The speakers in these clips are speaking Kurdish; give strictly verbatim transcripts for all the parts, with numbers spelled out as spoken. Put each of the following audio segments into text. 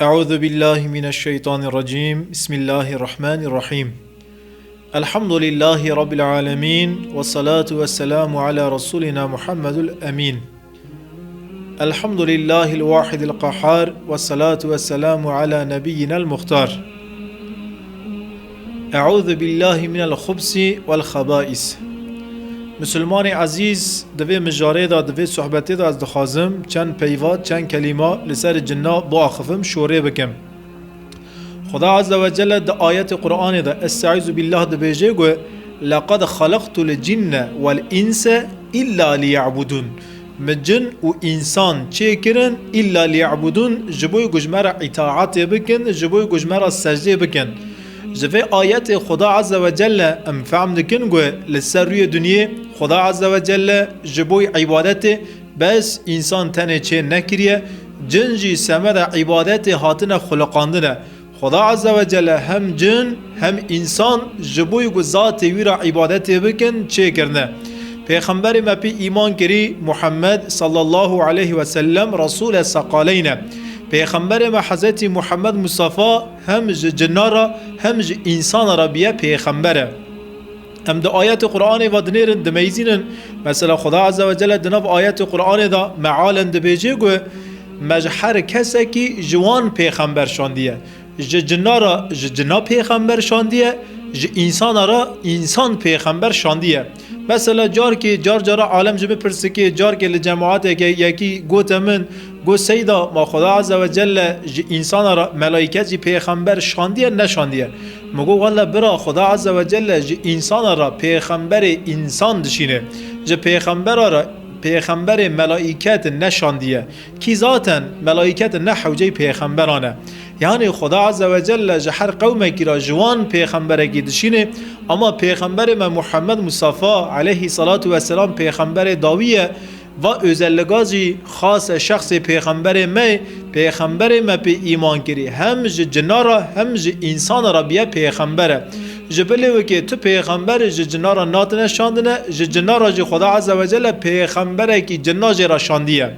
أعوذ بالله من الشيطان الرجيم. بسم الله الرحمن الرحيم. الحمد لله رب العالمين، والصلاة والسلام على رسولنا محمد الأمين. الحمد لله الواحد القهار، والصلاة والسلام على نبينا المختار. أعوذ بالله من الخبث والخبائث. Misilmanê ezîz, di vê mijarê de, di vê sohbetê de ez dixwazim çend peyva, çend kelîma li ser cinna biaxifim, şorê bikim. Xuda Azze ve Celle di ayetê Qur'anê de, Estaizu billah, dibêje ku, "Leqad xalaqtul cinne vel inse illa liya'budun." Min cin û însan çêkirin, illa liya'budun, ji bo ku ji me re îtaatê bikin, ji bo ku ji me re secdê bikin. Ji vê ayetê Xuda Azze ve Celle em fehm dikin ku li ser rûyê dinyê Xuda Azze ve Celle ji bo îbadetê bes însan tenê çê nekiriye, cin jî semeda îbadetê hatine xuliqandine. Xuda Azze ve Celle hem cin hem însan ji bo ku zatê wî re îbadetê bikin çêkirine. Pêxemberê me pê îman kirî, Muhammed sallallahu aleyhi ve sellem Resûle seqaleyne. Pêxemberê me Hezretî Muhammed Mustafa hem ji cina re hem ji însana re biye pêxember e. Em di ayetê Qur'anê ve dinêrin, dimeyzînin. Mesela Xuda Azze ve Celle di nav ayetê Qur'anê de mealen dibêje ku, "Me ji her kesekî ji wan pêxember şandiye." Ji cina re ji cina pêxember şandiye, ji însana re însan pêxember şandiye. Mesela carkê, car cara alem ji min pirsikê, carkê li cemaeteke yekî gote min, got, "Seyda, ma Xuda Azze ve Celle ji însana re melaîket jî pêxember şandiye, neşandiye?" Min got, "Welle bira, Xuda Azze ve Celle ji însana re pêxemberê însan dişîne. Ji pêxembera re pêxemberê melaîket neşandiye. Kî zaten melaîket ne hewceyî pêxemberan e." Yanî Xuda Azze ve Celle ji her qewmekî re ji wan pêxemberekî dişîne, ama pêxemberê me Muhammed Mustafa aleyhî salatu vesselam pêxemberê dawî ye, va özelliga jî xas e şexsê pêxemberê me, pêxemberê me pê îman kirî. Hem ji cina re hem ji însana re biye pêxember e. Ji bilê wekê tu pêxember ji cina re natine şandine, ji cina re jî Xuda Azze ve Celle pêxemberekî cina jê re şandiye.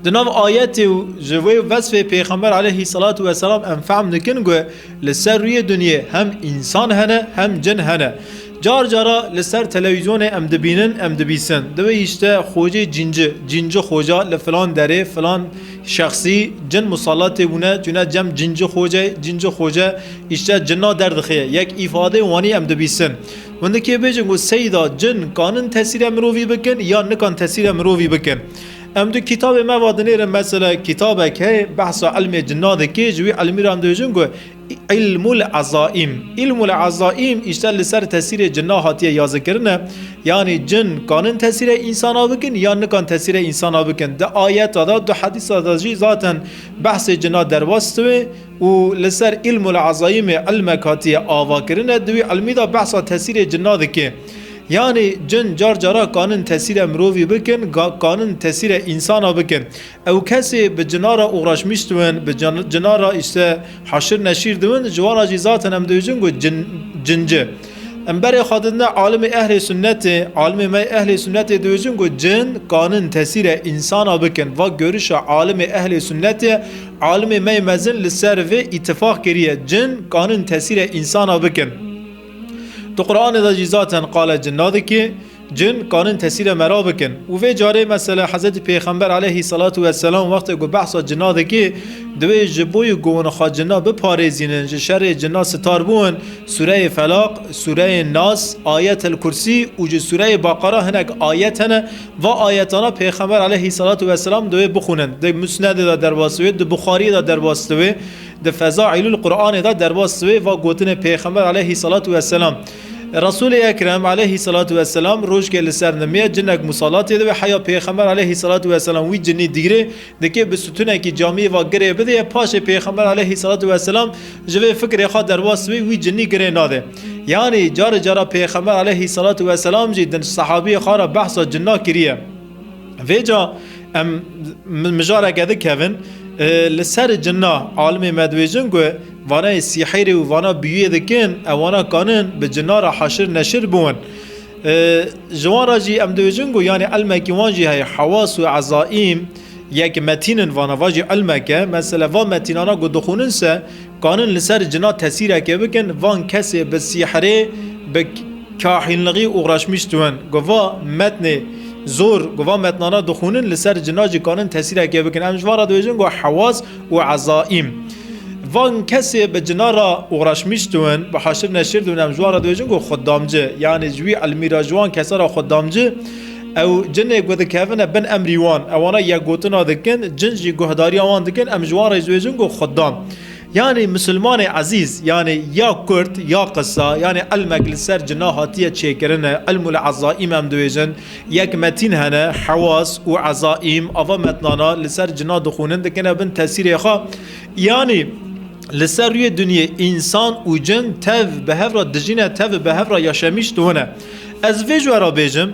Di nav ayetê û ji wê vesfê Pêxember aleyhî salatu vesselam em fehm dikin ku li ser rûyê dinyê hem însan hene hem cin hene. Car cara li ser televîzyonê em dibînin, em dibîsin. Divê îşte xocê cinci, cinci xoca li filan derê, filan şexsî cin musallatê bûne, çûne cem cinci xoce, cinci xoce îşte cinna derdixiye. Yek îfadê wanî em dibîsin. Hûn dikê bêjin ku seyda cin kanin tesîre mirovî bikin ya nikan tesîre mirovî bikin. Em du kitabê me va dinêrin, mesela kitabek heye, behsa ilmê cinna dike, ji wî ilmî re em dibêjin ku Îlmul Ezaîm. Îlmul Ezaîm îşte li ser tesîrê cinna hatiye yazikirine. Yanî cin kanin tesîre însana bikin ya nikan tesîre însana bikin. Di ayeta de, du hedîsa de jî zaten behsê cinna derbas dibe û li ser Îlmul Ezaîmê ilmek hatiye avakirine. Di wî ilmî de behsa tesîrê cinna dike. Yanî cin car cara kanin tesîre mirovî bikin, ga-, kanin tesîre însana bikin. Ew kesê bi cina re uğraşmiş dibin, bi can-, cina re îşte haşir neşîr dibin, ji wan re jî zaten em dibêjin ku cin-, cinci. Em berê xwe didine alimê ehlê sunnetê, alimê me ehlê sunnetê dibêjin ku cin kanin tesîre însana bikin. Va görüşa alimê ehlê sunnetê, alimê me mezin li ser vê îtifaq kiriye, cin kanin tesîre însana bikin. Di Qur'anê de jî zaten qala cinna dike, cin kanin tesîre mera bikin. Û vê carê mesela Hezretî Pêxember aleyhî salatu vesselam wextê ku behsa cinna dike, divê ji bo ku hûn xwe cinna biparêzînin, ji şerê cinna sitar bûn, Sûreyê Felaq, Sûreyê Nas, Ayetel Kursî û ji Sûreyê Baqara hinek ayet hene, va ayetana Pêxember aleyhî salatu vesselam divê bixwînin. Di Musnedê de derbas divê, di Buxariyê de derbas divê. Di Fezaîlul Qur'anê de derbas divê va gotinê Pêxember aleyhî salatu vesselam. Resûlê Ekrem aleyhî salatu vesselam rojkê li ser nimiye cinek musalatê dibe, heya Pêxember aleyhî salatu vesselam wî cinî dîrê dike bi sütunekî camiyê va girê bidê, paşê Pêxember aleyhî salatu vesselam ji vê fikrê xwe derbas dibe, wî cinî girê nade. Yanî carê cara Pêxember aleyhî salatu vesselam jî di sehabiyê xwe re behsa cinna kiriye. Vêca em mi-, mijareke dikevin, e, li ser cinna alimê me dibêjin ku vana sîhirê û vana büyüyê dikin, ewana kanin bi cina re haşir neşir bûn. E, ji wan re jî em dibêjin ku, yanî ilmekî wan jî heye, hewas û ezaîm, Yek metîn in vana, va jî ilmek e. Mesela van metînana ku dixwînin se, kanin li ser cina tesîreke bikin, van kesê bi sîhrê, bi kahînlixî uğraşmîş dibin. Ku va metnê zor, ku va metnana dixwînin li ser cina jî kanin tesîreke bikin. Em ji van re dibêjin ku hewas û ezaîm. Van kesê bi cina re uğraşmîş dibin, bi haşir neşir dibin, em ji wan re dibêjin ku xuddamci. Yanî ji wî ilmî re ji wan kesa re xuddamci, ew cinê ku dikevine bin emrî wan, ewana yekgotina dikin, cin jî guhdariya wan dikin, em ji wan re dibêjin ku xuddam. Yanî misilmanê ezîz, yanî ya kurt, ya qisa, yanî ilmek li ser cina hatiye çêkirine, ilmul ezaîm em dibêjin, yek metîn hene, hewas û ezaîm, ava metnana li ser cina dixwînin, dikine bin tesîrê xwe. Yanî li ser rûyê dinyê însan û cin tev bi hev re dijîne, tev bi hev re yaşemîş dibine. Ez vê ji we re bêjim,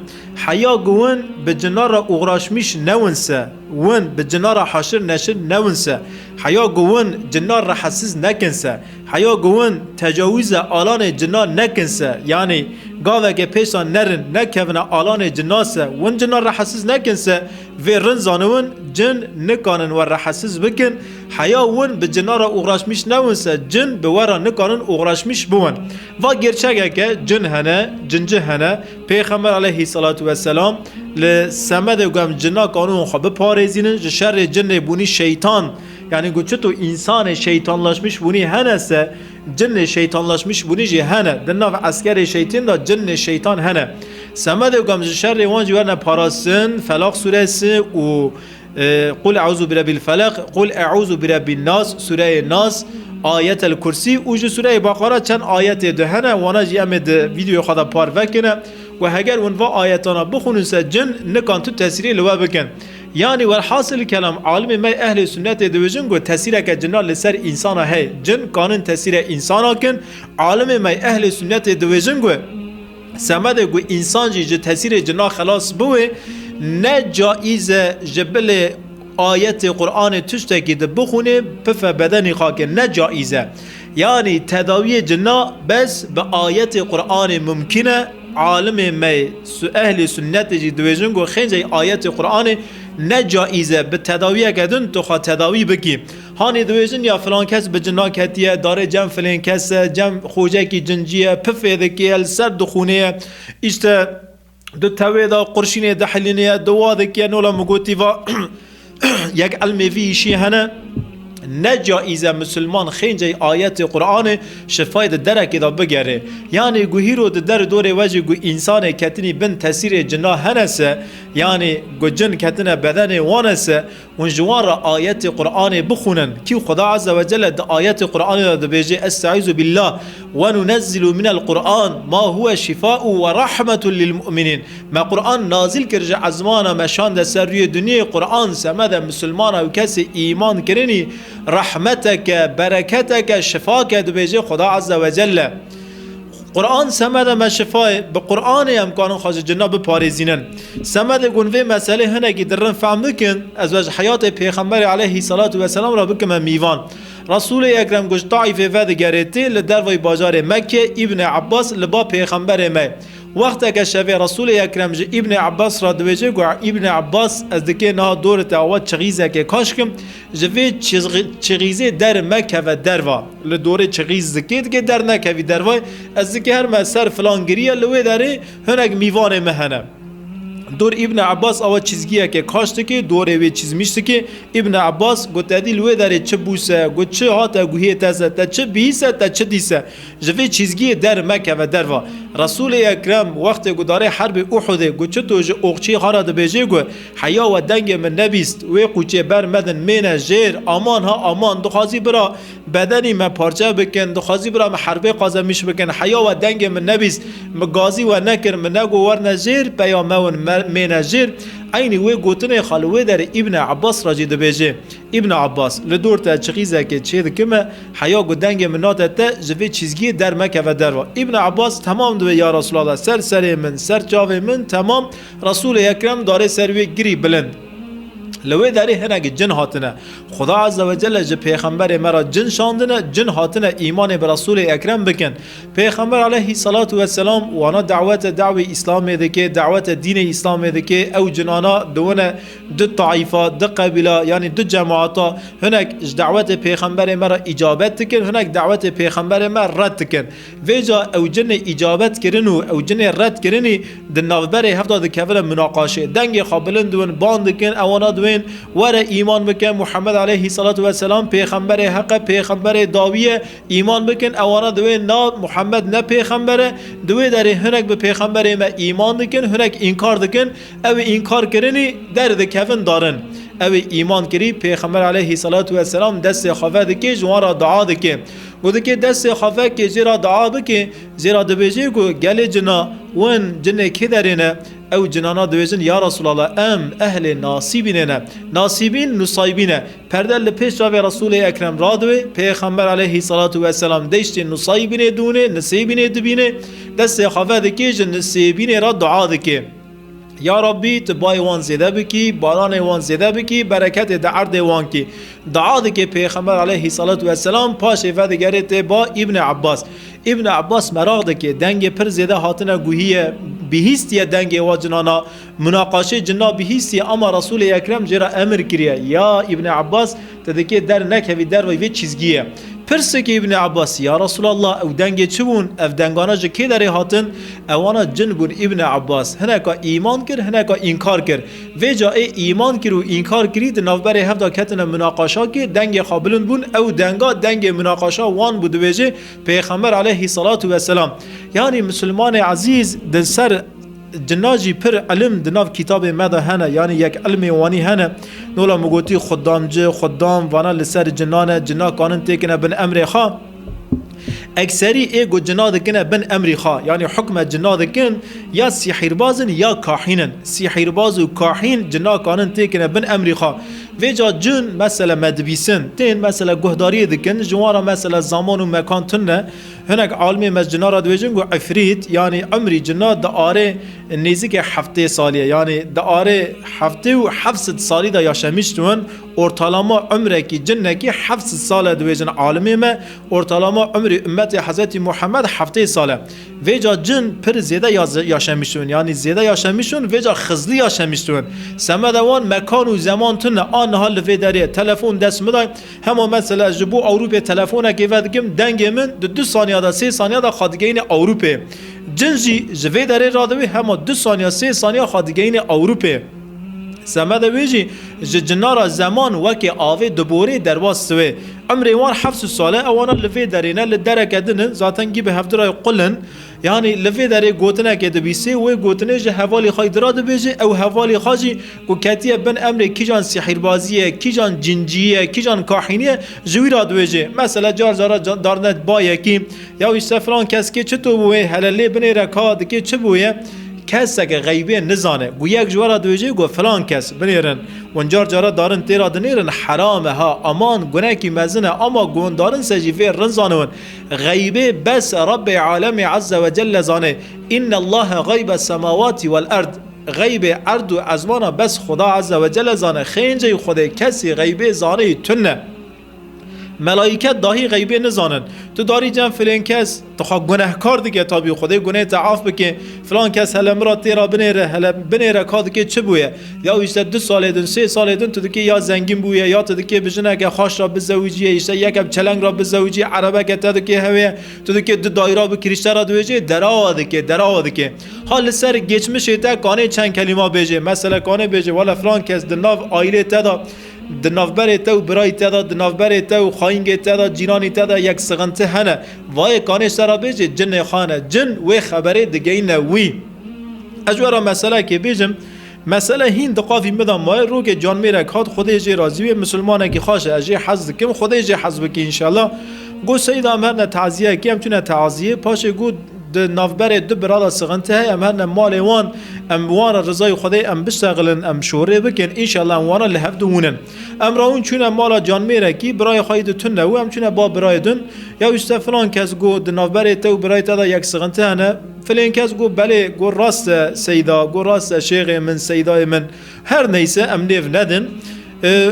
heya ku win bi cina re uğraşmîş newin se, win bi cina re haşir neşir newin se, heya ku win cina rehetsiz nekin se, heya ku win tecawîze alanê cina nekin se, yanî gaveke pêşan nerin, nekevine alanê cina se, win cina rehetsiz nekin se, vê rind zaniwin, cin nikanin we rehetsiz bikin, heya win bi cina re uğraşmîş newin se, cin bi we re nikanin uğraşmîş biwin. Va gerçekeke cin hene, cinci hene, Pêxember aleyhissalatu vesselam li semedê ku em cina kanûn xwe biparêzînin, ji şerê cinê bûnî şeytan, yanî ku çito însanê şeytanlaşmîş bûnî hene se, cinê şeytanlaşmîş bûnî jî hene. Di nav eskerê şeytên de cinê şeytan hene. Semedê ku em ji şerê wan jî werne parastin, Felaq suresi û, e, Qul eûzu bi rebbil felaq, Qul eûzu bi rebbin nas, sureyê Nas, Ayetel Kursî û ji sureyê Baqara çend ayetê di hene, wana jî em ê di vîdeoya xwe de parve kine. Ku heger hûn va ayetana bixwînin se cin nikan tu tesîrê li we bikin. Yanî welhasil kelam, alimê me ehlê sunnetê dibêjin ku tesîreke cina li ser însana heye. Cin kanin tesîrê însana kin. Alimê me ehlê sunnetê dibêjin ku semedê ku însan jî ji tesîrê cina xelas biwê, ne caiz e ji bilê ayetê Qur'anê tiştekî di bixwînê, pife bedenî xwe ke, ne caiz e. Yanî tedawiyê cina bes bi ayetê Qur'anê mumkin e. Alimê me su-, ehlê sunnetê jî dibêjin ku xêncey ayetê Qur'anê ne caiz e bi tedawiyeke din tu xwe tedawî bikî. Hanî dibêjin ya filan kes bi cina ketiye, darê cem filên kes e, cem xocekî cincî ye, pifê dike, li ser dixwînê ye. Îşte di tewê de qurşînê dihilîne ye, di wa dike, nola min gotî va yek ilmê vî îşî hene. Ne caiz e misilman xêncey ayetê Qur'anê şifayê di derekê de bigere. Yanî ku hîro di der dorê we jî ku însanê ketinî bin tesîrê cina hene se, yanî ku cin ketine bedenê wan e se, hûn ji wan re ayetê Qur'anê bixwînin. Kî Xuda Azze ve Celle di ayetê Qur'anê de dibêje, Estaizu billah, "Ve nunezzilu minel Qur'an ma huve şifau ve rahmetun lil mu'minin." Me Qur'an nazil kir ji ezmana me şande ser rûyê dinyê. Qur'an semede misilmana û kesê îman kirinî rehmeteke, bereketeke, şifake dibêje Xuda Azze ve Celle. Qur'an semede me şifayê, bi Qur'anê em kanin xwe ji cina biparêzînin. Semedê ku hûn vê meselê hinekî dirin fehm bikin, ez we ji heyatê Pêxemberê aleyhî selatu weselam re bikime mîvan. Resûlê Ekrem ku ji Taîfê vedigerê tê li dervayî bajarê Mekke, Îbnê Ebbas li ba Pêxemberê me. Wexteke şevê Resûlê Ekrem ji Îbnê Ebbas re dibêje ku Îbnê Ebbas, ez dikê niha dor te awa çixîzekê kaş kim, ji vê çixî-, çixîzê der mekeve derva. Li dorê çixîz dikê, dikê dernekevî dervayê. Ez dikê her me ser filan giriye, li wê derê hinek mîvanê me hene. Dor Îbn Ebbas awa çizgiyeke kaş dikê, dorê wê çizmîş dikê. Îbn Ebbas got, te dî li wê derê çi bû se, got, çi hate guhiyê te se, te çi bihî se, te çi dî se. Ji vê çizgiyê der mekeve derva. Resûlê Ekrem wextê ku darê herbê Uhudê, got, çito ji oxçî xwe re dibêjê, got, heya we dengê min nebîst, wê qûçê ber medin, mêne jêr, aman ha aman, dixwazî bira bedenî me parçe bikin, dixwazî bira me herbê qazemîş bikin, heya we dengê min nebîst, min gazî we nekir, min negot werne jêr, peya me win me-, mêne jêr. Eynî wê gotinê xwe li wê derê Îbn Ebbas re jî dibêje, Îbn Ebbas, li dor te çixîzekê çê dikime, heya ku dengê min nate te, ji vê çizgiyê der mekeve derva. Îbn Ebbas, temam dibe ya Resûlallah, ser serê min, ser çavê min, temam. Resûlê Ekrem darê ser wê girî bilind. Li wê derê hinek cin hatine. Xuda Azze ve Celle ji Pêxemberê me re cin şandine, cin hatine îmanê bi Resûlê Ekrem bikin. Pêxember aleyhî salatu vesselam wana dawete dawê Îslamê dike, dawete dînê Îslamê dike, ew cinana diwine du taîfa, du qebîla, yanî du cemaata, hinek ji dawetê Pêxemberê me re îcabet dikin, hinek dawetê Pêxemberê me red dikin. Vêca ew cinê îcabet kirin û ew cinê red kirinî di navberê hevda dikevine munaqaşê. Dengê xwe bilind dibin, ban dikin, ewana diwên, were îman bike, Muhammed aleyhî salatu vesselam pêxemberê heq e, pêxemberê dawî ye, îman bikin, ewana diwên, na, Muhammed ne pêxember e. Di wê derê hinek bi pêxemberê me îman dikin, hinek înkar dikin, ew ê înkar kirinî der dikevin darin. Ew ê îman kirî, pêxember aleyhî salatu vesselam destê xwe vedike, ji wan re dua dike. Got dike destê xwe veke, jê re dua bike, jê re dibêje ku gelê cina win cinê kê derê ne? Ew cinana dibêjin, ya Resûlallah, em ehlê Nasîbînê ne. Nasîbîn, Nusaybîn e. Perde li pêş çavê Resûlê Ekrem radibe, Pêxember aleyhî salatu vesselam deştê Nusaybînê dûne, Nisêbînê dibîne, destê xwe vedike, ji Nisêbînê re dua dike. Ya Rabbî, tu bayê wan zêde bikî, baranê wan zêde bikî, bereketê di erdê wan kî. Dua dike Pêxember aleyhî salatu vesselam, paşê vedigere tê ba Îbn Abbas. Îbn Abbas meraq dike, dengê pir zêde hatine guhiye, bihîstiye dengê wa cinana, munaqaşê cina bihîstiye, ama Resûlê Ekrem jê re emir kiriye. Ya Îbn Abbas, tu dikê der nekevî derveyî vê çîzgiyê. Pirseke Îbn Abbas, ya Resûlallah, ew dengê çi bûn? Ev dengana ji kê derê hatin? Ewana cin bûn Îbn Abbas. Hineka îman kir, hineka înkar kir. Vêca ê îman kir û înkar kirî di navberê hevda ketine munaqaşa kê, dengê xwe bilind bûn, ew denga dengê munaqaşa wan bû, dibêje Pêxember aleyhî salatu vesselam. Yanî misilmanê ezîz di ser cina jî pir ilim di nav kitabê me de hene, yanî yek ilmê wanî hene. Nola min gotî xudamci, xudam, vana li ser cinan e, cina kanin têkine bin emrê xwe. Ekserî ê ku cina dikine bin emrî xwe, yanî hukme cina dikin, ya sîhîrbaz in ya kahîn in. Sîhîrbaz û kahîn cina kanin têkine bin emrî xwe. Vêca cin, mesela me dibîsin, tên mesela guhdariyê dikin, ji wan re mesela zaman û mekan tune. Hinek alimê me cina re dibêjin ku ifrît, yanî emrî cina di arê nêzîkê heftê salî ye. Yanî di arê heftê û heft sed salî de yaşemiş dibin. Ortalama umrekî cinekî heft sed sal e dibêjin alimê me. Ortalama umrê ummetê Hezretî Muhammed heftê sal e. Vêca cin pir zêde yaz-, yaşemiş dibin. Yanî zêde yaşemiş dibin, vêca xizlî yaşemiş dibin. Semede wan mekan û zeman tune. A niha li vê derê telefon dest min de, hema mesela ji bo Ewropê telefonekê vedikim, dengê min di du saniya de, sê saniya de xwe digeyîne Ewropê. Cin jî ji vê derê radibe, hema du saniya, sê saniya xwe digeyîne Ewropê. Semede wê jî ji cina re zeman wekê avê diborê derbas dibe. Umrê wan heft sed sal e, ewana li vê derê ne, li dereke din in, zaten gî bi hevdira qul in. Yanî li vê derê gotinekê dibîsê, wê gotinê ji hevalî xwe dira dibêje, ew hevalî xwe jî ku ketiye bin emrê kîjan sihîrbazî ye, kîjan cinciyî ye, kîjan kahînî ye, ji wî re dibêje. Mesela car cara ca-, darine bayekî, ya îşte filan kes kê çi to bûye, hele lê binêre ka dikê çi bûye? Keseke xeybê nizane. Ku yek ji we re dibêje ku filan kes, binêrin. Hûn car cara darin tê re dinêrin, heram e ha, aman gunekî mezin e, ama ku hûn darin se jî vê rind zane hûn. Xeybê bes Rabbê Alemê Azze ve Celle zane. İnnallaha gaybe semawati vel erd. Xeybê erd û ezmana bes Xuda Azze ve Celle zane. Xênceyî Xwedê kesî xeybê zaneyî tune. Melayîket dahî xeybê nizanin. Tu darî cem filên kes, tu xwe gunehkar dike tabî, Xwedê gunê te af bike. Filan kes hele min re tê re binêre, hele binêre ka dike çi bûye? Ya îşte du salê din, sê salê din tu dikê ya zengîn bûye, ya tu dikê bi jineke xweş re bizewiciye, îşte yeke bi çeleng re bizewiciye, erebeke te dikê hewê, tu dikê du dayra bikirî, ji te re dibêje, derawa dike, derawa dike. Ha li ser geçmişê te kanê çend kelîma bêje. Mesela kanê bêje, wele filan kes di nav aîlê te de, di navberê te û birayî te de, di navberê te û xayîngê te de, cîranî te de yek sixinti hene. Vayê kanê ji te re bêje, cinê xwe hene. Cin wê xeberê digeyîne wî. Ez ji we re meselekê bêjim. Mesele hîn di qafî min de maye, rokê canmêrek hat, Xwedê jê razî wê, misilmanekî xweş e, ez jê hez dikim, Xwedê jê hez bike înşallah. Got, Seyda, em herne taziyekê, em çûne taziyê, paşê got, di navberê du bira de sixinti heye, em herne malê wan, em wan re rizayê Xwedê em biştexilin, em şorê bikin, înşallah em wan re li hev diwûnin. Em rawin çûne mala canmêrekî, birayê xwe yê di tune û em çûne ba birayê din. Ya îşte filan kes got, di navberê te û birayê te de yek sixinti hene. Filên kes got, belê, got, rast e Seyda, got, rast e şêxê min, Seydayê min. Her neyse, em nêv nedin. E,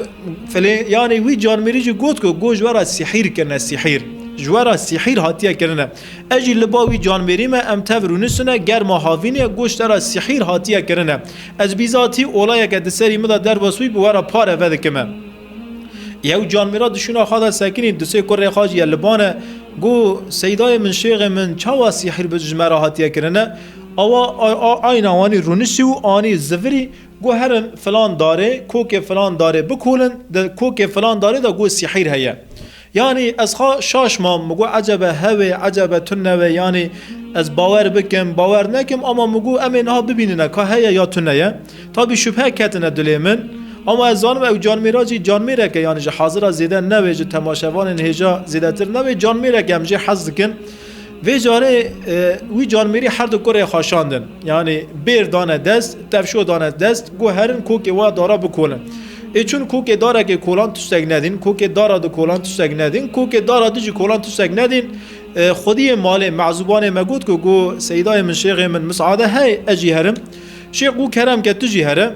felê, yanî wî canmêrî jî got ku, got ji we re sihîr kirine, sihîr. Ji we re sihîr hatiye kirine. Ez jî li ba wî canmêrî me, em tev rûniştine, germa havînê, got ji te re sihîr hatiye kirine. Ez bîzatî olayeke di serî min de derbas bûyî, bi we re pare vedikime. Yew canmêra dişûna xwe de sekinî, du sê kurê xwe jî ye li ban e, got, Seydayê min, şêxê min, çawa sihîr bi ji me re hatiye kirine? Awa, a, a, ayna wanî rûniştî û anî zivirî, got, herin filan darê, kokê filan darê bikolin, di kokê filan darê de, got, sihîr heye. Yanî ez xwe şaş mam, min got, ecebe hewê, ecebe tune wê, yanî ez bawer bikim, bawer nekim, ama min got, em ê niha bibînine ka heye ya tune ye. Tabî şubhe ketine dilê min. Ama ez zanim ew canmêra jî canmêreke, yanî ji hazira zêde newê, ji temaşevanên hêja zêdetir newê, canmêreke em jê hez dikin. Vê carê, e, wî canmêrî her du kurê xwe şandin. Yanî bêr dane dest, tevşo dane dest, got, herin kokê wa dara bikolin. Ê çûn kokê darekê kolan, tiştek nedîn, kokê dara di kolan, tiştek nedîn, kokê dara di jî kolan, tiştek nedîn. E, xwediyê malê, mezûbanê me got ku, got, Seydayê min, şêxê min, misade hey, ez jî herim. Şêx got, kerem ke tu jî here.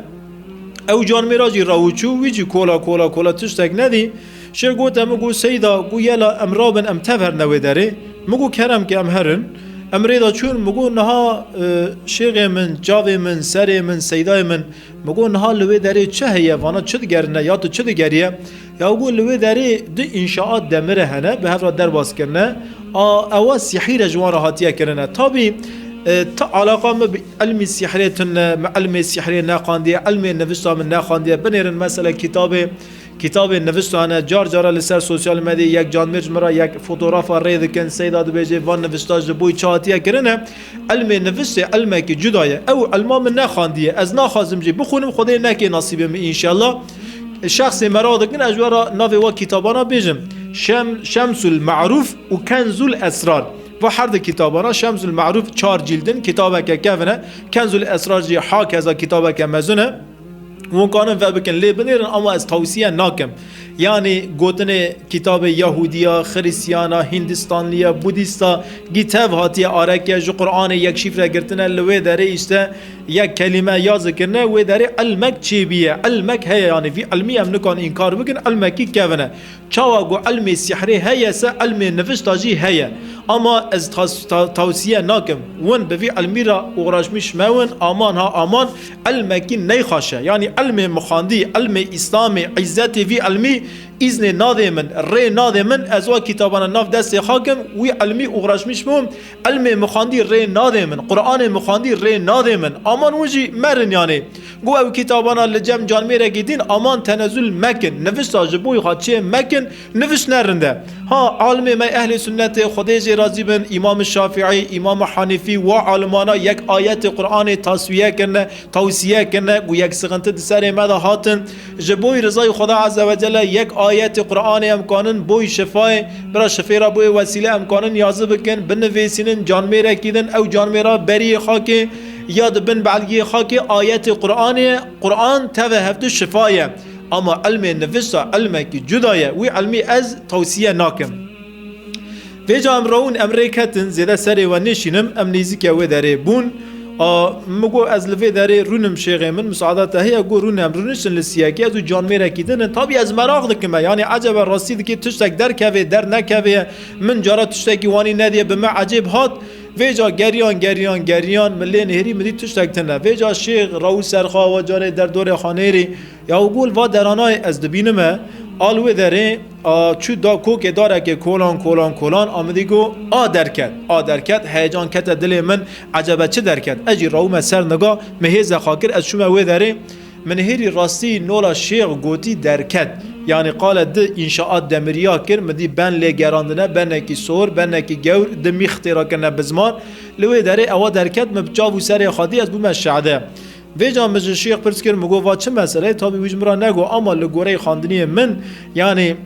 Ew canmêra jî rew û çû, wî jî kola, kola, kola, tiştek nedî. Şêx gote min, got, Seyda, got, yela em rabin, em tev herine wê derê. Min got, kerem ke em herin. Em rê de çûn, min got, niha, e, şêxê min, çavê min, serê min, Seydayê min, min got, niha li wê derê çi heye, vana çi digerine ya tu çi digeriye? Ya got, li wê derê du înşaat demire hene, bi hev re derbas kirine. A, ewa sihîr e ji wan re hatiye kirine. Tabî, e, ti alaqa min bi ilmî sihirê tune, min ilmê sihirê nexandiye, ilmê nivişta min nexandiye. Binêrin mesela kitabê, kitabê nivişta hene, car cara li ser sosyal medyayê yek canmêr ji min re yek fotografa rê dikin, Seyda dibêje, van nivişta ji bo wî çi hatiye kirine. Ilmê niviştê ilmekî cuda ye. Ew ilma min nexandiye. Ez naxwazim jî bixwînim, Xwedê neke nasîbê min înşallah. Şexsê meraq dikin, ez ji we re navê we kitabana bêjim. Şem-, Şemsul Ma'ruf û Kenzul Esrar. Va her du kitabana, Şemsul Ma'ruf çar cîld in, kitabeke kevin e. Kenzul Esrar jî hakeza kitabeke mezin e. Hûn kanin vebikin, lê binêrin, ama ez tawsiye nakim. Yanî gotinê kitabê Yahûdiya, Xirîstiyana, Hindistanliya, Budîsta, gî tev hatiye areke, ji Qur'anê yek şîfre girtine, li wê derê îşte yek kelîme ya zikirine, wê derê ilmek çêbiye. Ilmek heye, yanî vî ilmî em nikan înkar bikin, ilmekî kevin e. Çawa ku ilmê sîhrê heye se, ilmê nivişta jî heye. Ama ez tas-, ta-, tawsiye nakim. Win bi vî ilmî re uğraşmiş mewin, aman ha aman, ilmekî neyxaş e. Yanî ilmê mixandî, ilmê Îslamê, îzzetê vî ilmî îznê nadê min, rê nadê min, ez wa kitabana nav destê xwe kim, wî ilmî uğraşmiş bûm, ilmê mixandî rê nadê min, Qur'anê mixandî rê nadê min. Aman win jî merin yanî. Got ew kitabana li cem canmêrekî din aman tenezul mekin, nivişta ji bo xwe çê mekin, niviş ne rind e. Ha, alimê me ehlê sunnetê, Xwedê jê razî bin, Îmam Şafîî, Îmam Hanîfî, wa alimana yek ayetê Qur'anê taswiye kirine, tawsiye kirine, ku yek sixinti di serê me de hatin. Ji bo rizayê Xweda Azze ve Celle yek ayetê Qur'anê em kanin bo şifayê, bira şifê re bo wesîle em kanin yazî bikin, binivîsînin, canmêrekî din, ew canmêra beriyê xakê ya di bin belgiyê xakê ayetê Qur'anê ye. Qur'an teve hevdu şifa ye. Ama ilmê nivişta ilmekî cuda ye. Wî ilmî ez tawsiye nakim. Vêca em rewin, em rê ketin, zêde serê we nêşînim, em nêzîkê wê derê bûn. A, min got, ez li vê derê rûnim şêxê min, misaada te heye? Got, rûne, em rûniştin li siyekê, ez û canmêrekî din in. Tabî ez meraq dikim e, yanî ecebe rastî dikê tiştek derkevê, dernekevê, min cara tiştekî wanî nediye, bi me ecêb hat. Vêca geriyan, geriyan, geriyan, min lê nihêrî, min dît tiştek tune. Vêca şêx rewî ser xwe, wa carê derdorê xwe nêrî. Ya û gol va deranayê ez dibînime, al wê derê, a, çû da kokê darekê kolan, kolan, kolan, a min dî got, a derket, a derket, heyecan kete dilê min, ecebe çi derket? Ez jî rewime ser niga, min hêze xwe kir, ez çûme wê derê, min hêrî rastî nola şêx gotî derket. Yanî qale di înşaat demiriya kir, min dî ben lê gerandine, benekî sor, benekî gewr, di mîx têra kirine bi ziman. Li wê derê ewa derket, min bi çav û serê xwe dî, ez bûme şade. Vêca min ji şêx pirs kir, min got, va çi mesele ye? Tabî wî ji min re negot, ama li goreyê xwendiniyê min, yanî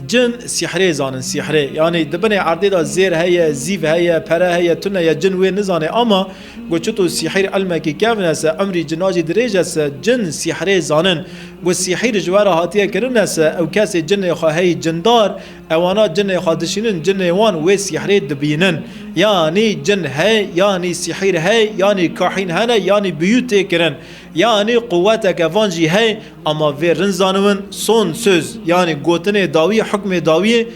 cin sîhrê zanin, sîhrê. Yanî di binê erdê de zêr heye, zîv heye, pere heye, tune ye, cin wê nizane, ama got, çito sîhir ilmekî kevn e se, emrî cina jî dirêj e se, cin sîhrê zanin. Got, sîhir ji we re hatiye kirine se, ew kesê cinê xwe heyî cindar, ewana cinê xwe dişînin, cinê wan wê sîhrê dibînin. Yanî cin hey, yanî sîhir hey, yanî kahîn hene, yanî biyû tê kirin. Yanî quweteke van jî hey, ama vê rind zanibin, son söz, yanî gotinê dawî, hukmê dawî,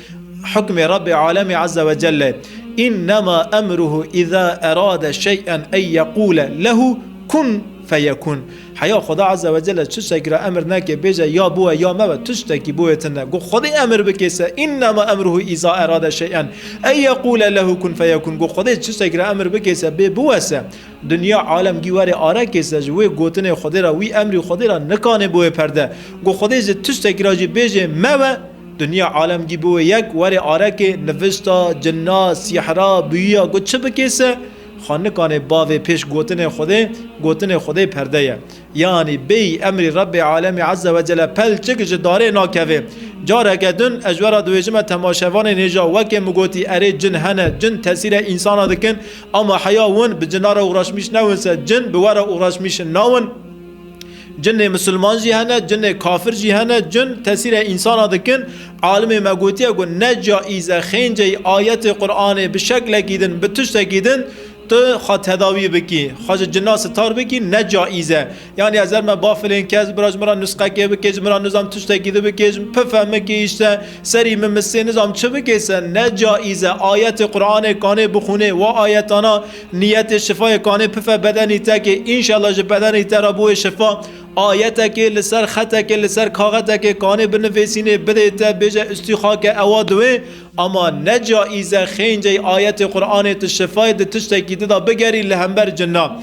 hukmê Rabbê Alemê Azze ve Celle. "İnnemâ emruhu izâ erâde şey'en en yekûle lehu kun feyekun." Heya Xweda Azze ve Celle tiştekî re emir neke, bêje ya biwe ya mebe, tiştekî biwê tune. Got Xwedê emir bikê se, "İnnemâ emruhu izâ erâde şey'en en yekûle lehu kun feyekun." Got Xwedê tiştekî re emir bikê se, bê biwe se. Dinya alem gî were arekê se, ji wê gotinê Xwedê re, wî emrî Xwedê re nikanê biwê perde. Got Xwedê ji tiştekî re jî bêjê mewe, dinya alem gî biwê yek, were arekê nivişta, cinna, sîhra, bûyiya, got çi bikê se, xwe nikanê bavê pêş gotinê Xwedê, gotinê Xwedê perde ye. Yanî bêyî emrî Rebbê Alemî Azze ve Celle pelçik ji darê nakeve. Careke din ez ji we re dibêjime temaşevanên hêja, wekê min gotî, erê cin hene, cin tesîrê însana dikin, ama heya win bi cina re uğraşmîş newin se, cin bi we re uğraşmîş nawin. Cinê misilman jî hene, cinê kafir jî hene, cin tesîrê însana dikin. Alimê me gotiye ku ne caiz e xênceyî ayetê Qur'anê bi şeklekî din, bi tiştekî din tu xwe tedawî bikî, xwe ji cina sitar bikî, ne caiz e. Yanî ez erme ba filên kes, bira ji min re nusqekê bike, ji min re nizam tiştekî di bike, ji min pife mikî, îşte serî min misê, nizam çi bike se, ne caiz e. Ayetê Qur'anê kanê bixûnê, wa ayetana niyetê şifayê kanê pife bedenî te ke, înşallah ji bedenî te re bûye şifa. Ayetekê li ser xetekê, li ser kaxetekê kanê binivêsînê, bidê te, bêje, "Istîxake ewa diwê." Ama ne caiz e xênceyî ayetê Qur'anê tu şifayê di tiştekî di de bigerî li hember cinna.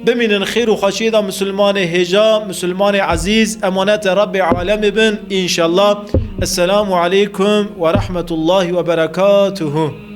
Bimînin xêr û xweşiyê de misilmanê hêja, misilmanê ezîz, emanetê Rebbê alemê bin, înşallah. Esselamu aleykum ve rahmetullahi ve berekatuhu.